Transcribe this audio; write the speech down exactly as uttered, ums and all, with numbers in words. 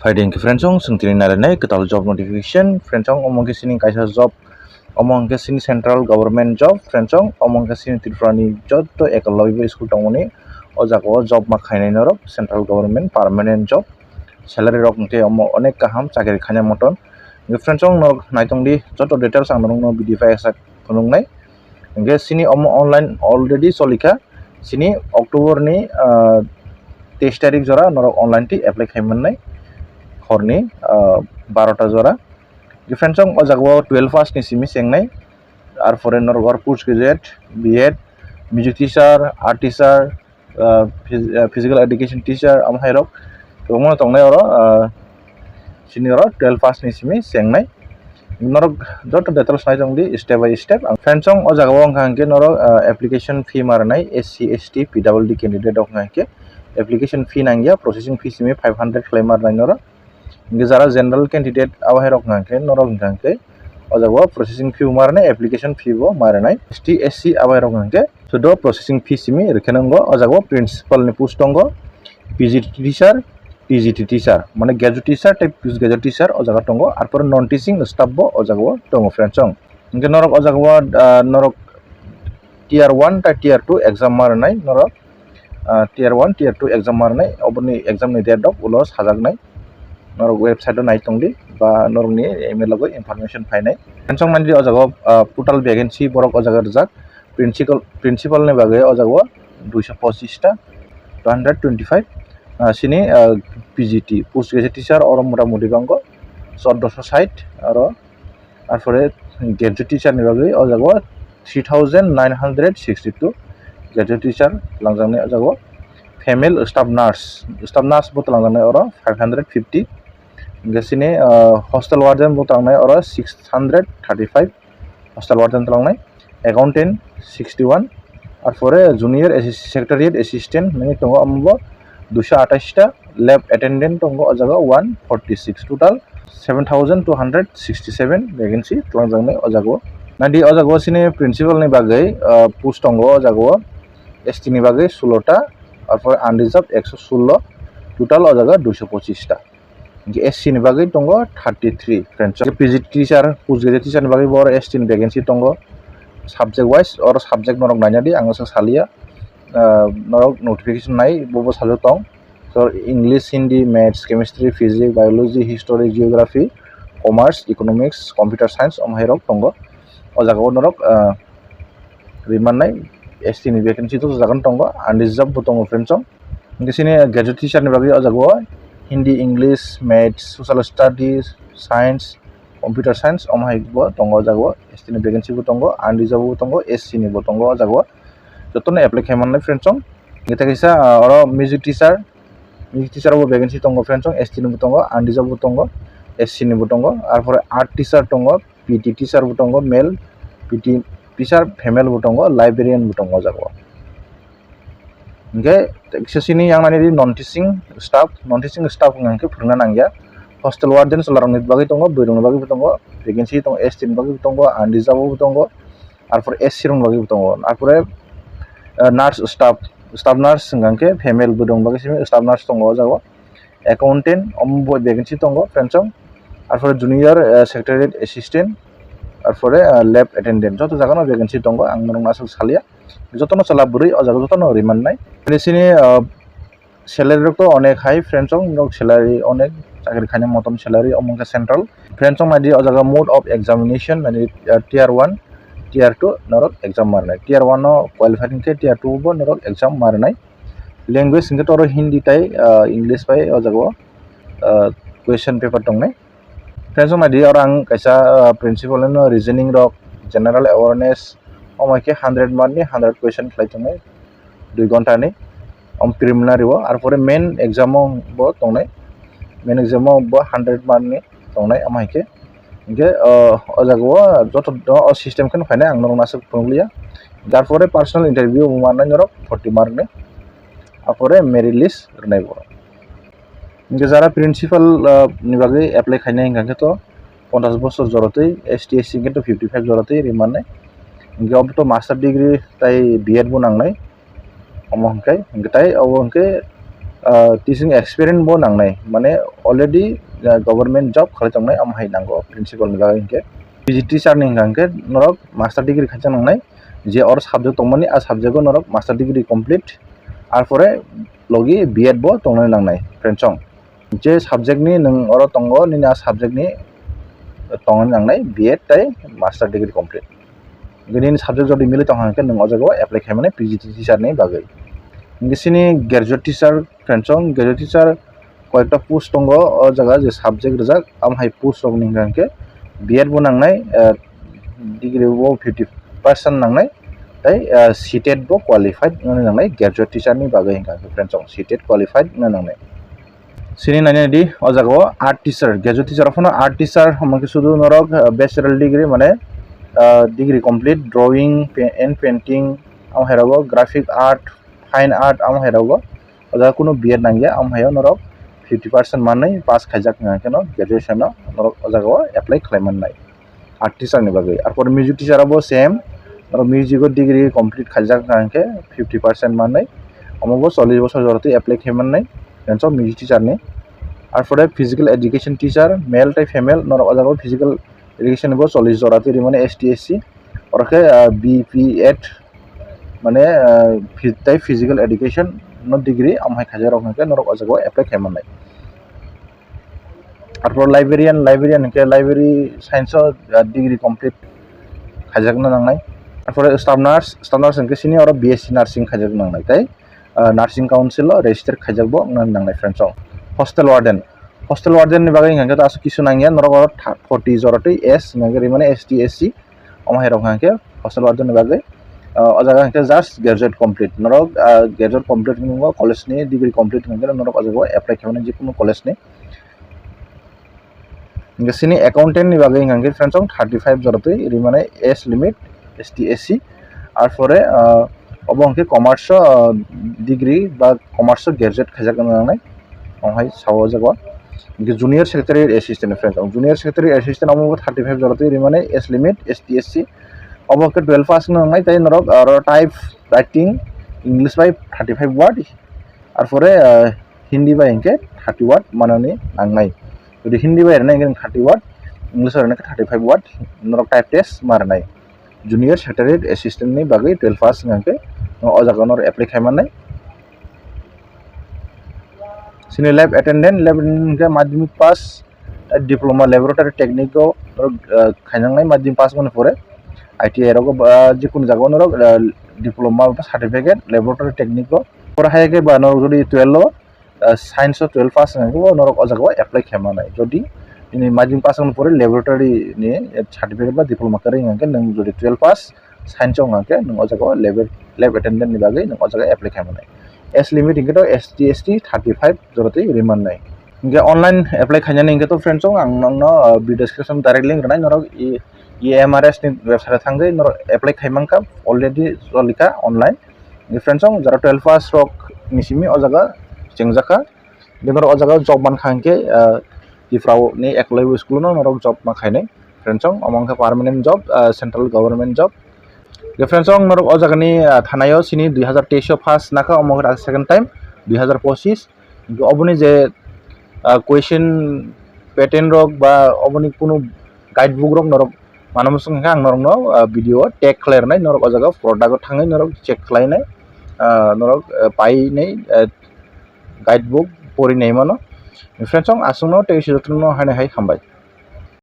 Phaidi hwnkhe friends, chwng tini nailainai kwtal job notification. Friends, omo hwnkhe sini kaisa job, omo hwnkhe sini central government job. Friends, omo hwnkhe sini Tripura ni joto ekologoi bo school tongmani o jaga o job ma khainai norok, central government permanent job. Salary rok hwnkhe omo onek kaham, chakri khaina moton. Friends, norok naitongdi joto details ang norokno video bai sak phunuknai. Hwnkhe sini omo online already cholikha. Sini October ni, ah, teis tarik jora norok online twi apply khai mannai, horni, ah, barota jora. Friends, o jaga o twelve pass ni simi chengnai. Arpore norok or post graduate, B Ed, music teacher, art teacher, ah, phys-, ah, physical education teacher, omo hai rok kwbangma tongnai oro, ah, sini oro twelve pass ni simi chengnai. Norok joto details nai tongdi step by step. Ang friends, o jaga o wngkha hwnkhe norok, ah, application fee ma rwnai, S C, S T, P W D candidate rok wngkha hwnkhe application fee nangya, processing fee simi five hundred khlai ma rwnai norok. Hwnkhe jara general candidate abo hai rok hwnkha hwnkhe norok hwnkha hwnkhe o jaga o processing fee bo ma rwnai, application fee bo ma rwnai. S T, S C abo hai rok hwnkha hwnkhe sudo processing fee simi rwkhe nanggo. O jaga o principal ni post tongo, P G T teacher, T G T teacher, mane graduate teacher tei post graduate teacher o jaga tongo. Arpore non teaching staff bo o jaga o tongo friends. Hwnkhe norok o jaga o, ah, norok tier one tei tier two exam ma rwnai norok, ah, tier one, tier two exam ma rwnai, oboni exam ni date rok ulo sajaknai. Norok website o nai tongdi ba norokni email logo information phainai. Friends, naidi o jaga o, ah, total vacancy borok o jaga rijak. Principal, principal ni bagwi o jaga o duiso pochis ta, two hundred twenty five, ah, sini, ah, P G T, post graduate teacher, oro mota moti bango choddoso sait, aro Arpore graduate teacher ni bagwi o jaga o three thousand nine hundred sixty two graduate teacher twlangjaknai o jaga o. Female staff nurse, staff nurse bo twlangjaknai oro five hundred fifty. Hwnkhe sini, ah, hostel warden bo twngnai oro six hundred thirty five, hostel warden twlangnai. Accountant sixty one, arpore junior assi-, secretariat assistant hinwi tongo, omo bo duiso atais ta, lab attendant tongo o jaga one forty six, total seven thousand two hundred sixty seven vacancy twlangjaknai o jaga o. Naidi o jaga o sini principal ni bagwi, ah, post tongo o jaga o, S T ni bagwi sulo ta, arpore unreserved ekso sullo, total o jaga duiso pochis ta. Hwnkhe S C ni bagwi tongo thirty three, friends. P G teacher, post graduate teacher ni bagwi bo oro S T ni vacancy tongo. Subject wise, oro subject norok naina di, ang asa salia. Ah, norok notification nai, bo bo sajak tong. So, English, Hindi, Maths, Chemistry, Physics, Biology, History, Geography, Commerce, Economics, Computer Science, omo hai rok tongo. O jaga o norok, ah, rimannai S T ni vacancy to jagan tongo, unreserved bo tongo, friends. Hwnkhe sini graduate teacher ni bagwi o jaga o Hindi, English, Maths, Social Studies, Science, Computer Science, omo hai bo tongo o jaga o. S T ni vacancy bo tongo, unreserved bo tongo, S C ni bo tongo o jaga o. Jotono apply khai mannai, friends. Hwnkhe tei kaisa, ah, oro music teacher, music teacher bo vacancy tongo, friends, S T ni bo tongo, unreserved bo tongo, S C ni bo tongo. Arpore art teacher tongo, P T teacher bo tongo, male P T teacher, female bo tongo, librarian bo tongo o jaga o. Hwnkhe sini yang nani di non teaching staff, non teaching staff hwnkha hwnkhe phwrwngna nangya. Hostel warden chwla rokni bagwi tongo, bwrwi rokni bagwi bo tongo, vacancy tongo, S T ni bagwi bo tongo, unreserved bo tongo, arpore S C rokni bagwi bo tongo. Arpore, eh, nurse staff, staff nurse hwnkha hwnkhe female bwrwi rokni bagwi simi staff nurse tongo o jaga o. Accountant, omo bo vacancy tongo, friends. Arpore junior, eh, secretariat assistant, arpore, eh, lab attendant, joto jagano vacancy tongo, ang norokno aswk salia. Jotono chwla bwrwi o jaga jotono rimannai. Bini sini, ah, salary rok to onek high, friends, o nok salary onek, chakri khaina motom salary, omo wngkha central. Friends, o naidi o jaga mode of examination, mane, ah, tier one, tier two norok exam marnai. Tier one no qualify hwnkhe tier two bo norok exam marnai. Language hwnkhe to oro Hindi tai, ah, English bai o jaga o, ah, question paper tongnai. Friends, naidi oro ang kaisa, ah, principal no reasoning rok, general awareness, omo hai khe hundred mark ni hundred question khlai tongnai dui ghonta ni, om preliminary o, arpore main exam o bo tongnai, main exam o bo hundred mark ni tongnai, omo hai khe. Hwnkhe, ah, o jaga o joto o system khe phainai, ang norok aswk phunukliya. Arpore personal interview bo mannai norok forty mark ni, arpore merit list rwnai bo. Hwnkhe jara principal, ah, ni bagwi apply khainai hwnkha khe to ponchash bosor joratwi, S T, S C hwnkhe to fifty five joratwi rimannai. Hwnkhe obo to master degree tai B Ed bo nangnai. Omo hwnkhe, hwnkhe tai obo hwnkhe ah, teaching experience bo nangnai, mane already, ah, government job khalai tongnai, amo hai nango principal ni bagwi hinkhe. P G teacher ni hwnka hinkhe norok master degree khaisa nangnai, je or subject tongmani a subject o norok master degree complete, arpore logi B Ed bo tongnai nangnai, friends song. Je subject ni nwng oro tongo, nini a subject ni tongna nangnai B Ed tai master degree complete. Nini subject jodi mili tongkha hwnkhe nwng o jaga o apply khaimani P G teacher ni bagwi. Hinkhe chini graduate teacher, friends song, graduate teacher koyekta post tongo o jaga je subject rijak, amo hai post rok ni hwnka hinkhe B Ed bo nangnai, eh, degree bo fifty percent nangnai, tai, eh, C tet bo qualified wngna nangnai graduate teacher ni bagwi hwnka hinkhe, friends song, C tet qualified wngna nangnai. Sini naina di o jaga o art teacher, graduate teacher rok phano art teacher hwnba khe sudu norok, ah, bachelor degree mane, ah, degree complete drawing, pa-, and painting, amo hai rogo graphic art, fine art, amo hai rogo o jaga kunu B Ed nangya, amo hai o norok fifty percent manwi pass khaijak hwnka khe no graduation no norok o jaga o apply khlai mannai. Art teacher ni bagwi. Arpor music teacher abo same, oro music o degree complete khaijak wngkha hinkhe fifty percent manwi, omo bo chollish bosor jorotwi apply khai mannai, tenso music teacher ni. Arpore physical education teacher, male tai female, norok o jaga o physical education bo chollish jora twi rimani S T S C, oro khe, ah, B P Ed, mane, ah, phy-, tai physical education no degree, amo hai khaijak rok hinkhe norok o jaga o apply khai mannai. Arpor librarian, librarian hinkhe library science o, ah, degree complete khaijakna nangnai. Arpore staff nurse, staff nurse hinkhe sini oro B S C nursing khaijakna nangnai tei, ah, nursing council o register khaijak bo wngna nangnai, friends song. Hostel warden, hostel warden ni bagwi hinkhe to aswk kisu nangya, norok oro tha-, forty jora twi S hinkhe rimani S T S C, omo hai rok hinkhe hostel warden ni bagwi, ah, o jaga hinkhe just graduate complete, norok, ah, graduate complete wngkha college ni degree complete hinkhe norok o jaga o apply khaimani jikunu college ni. Hinkhe sini accountant ni bagwi hinkhe, friends song, thirty five jora twi rimani age limit S T S C. Arpore, ah, obo hinkhe commerce o, ah, degree ba commerce o graduate khaijak wngna nangnai, omo hai sao o jaga o. Hinkhe junior secretariat assistant, friends song, junior secretariat assistant omo bo thirty five jora twi rimani age limit S T S C. Obo hinkhe twelve pass wngna nangnai tei norok oro type writing English bai thirty five word, arpore, ah, Hindi bai hinkhe thirty word manani nangnai. Jodi Hindi bai rwnai hinkhe thirty word, English bai rwnai khe thirty five word, norok type test ma rwnai. Junior secretariat assistant ni bagwi twelve pass wngkha hinkhe o jaga norok apply khai mannai. Sini lab attendant, lab attendant hinkhe madhyamik pass, diploma laboratory technique o norok, ah, khainangnai madhyamik pass wngmani pore. I T I rogo ba jikunu jaga o norok, ah, diploma ba certificate laboratory technique o. Pore hai khe ba norok jodi twelve o, ah, science o twelve pass wngkha khe bo norok o jaga o apply khaima nai. Jodi nini madhyamik pass wngmani pore laboratory ni certificate ba diploma kwrwi wngkha khe nwng jodi twelve pass science o wngkha khe nwng o jaga o lab, lab attendant ni bagwi nwng o jaga apply khaima nai. Age limit hinkhe to S T S C thirty five jora twi rimannai. Hinkhe online apply khainani hinkhe to friends song ang nokno, ah, video description direct link rwnai, norok E M R S ni website o thangwi norok apply khai mankha, already cholika online. Hinkhe friends song jara twelve pass rok ni simi o jaga chengjakha. Hinkhe norok o jaga job mankha hinkhe, ah, Tripura ni Eklavya school no norok job ma khainai. Friends song, omo wngkha permanent job, ah, central government job. Hinkhe friends song, norok o jaga ni, ah, thanai o sini dui hazar teis o pass nakha, omo wngkha second time dui hazar pochis. Hinkhe oboni je, ah, question pattern rok ba oboni kunu guide book rok norok mano muchung khe ang norokno, ah, video tag khlai rwnai, norok o jaga product o thangwi norok check khlainai, ah, norok, ah, painai, ah, guide book porinai mano. Friends song, aswkno tei jotono haino hai hambai.